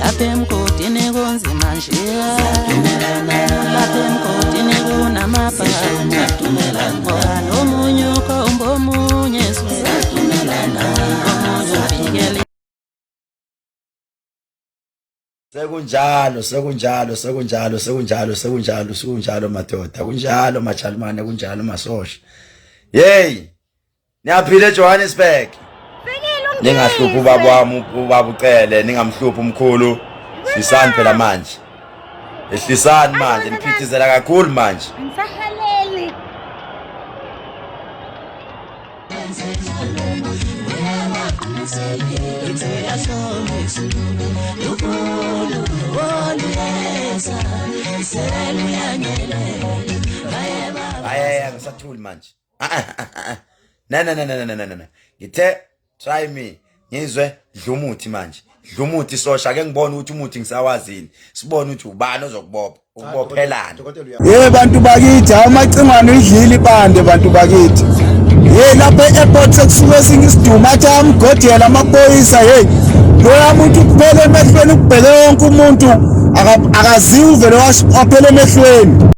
Lapha emgodini kunzima nje, lapha emgodini kunamabhanga, ngoba nomunye ukhomba omunye, omunye uvikele. Sekunjalo, sekunjalo, sekunjalo, sekunjalo, sekunjalo, sekunjalo madoda, kunjalo majalimane, kunjalo masosha. Hey, niyaphila eJohannesburg. Ningahluphi ubaba wami, ubaba uCele, ningamhluphi umkhulu. Hlisani phela manje. Ehlisani manje, niphithizela kakhulu manje. Angisahaleli. Hayi, angisathuli manje. Ah, ah, ah, ah. Na na na na na na na. Ngithe try me ngizwe dlumuthi manje. Dlumuthi sosha ake ngibone ukuthi umuthi ngisawazini. Sibone ukuthi ubani ozokubopha. Ukubophelana. Ye bantu bakithi, hawu amacingwane idlile ibande bantu bakithi. Ye lapha e-airport sekusuke esinye isiduma athi amgodela amaphoyisa hey. Loya muntu kuphela emehlweni kubheke wonke umuntu akaziwe uvele waphela emehlweni.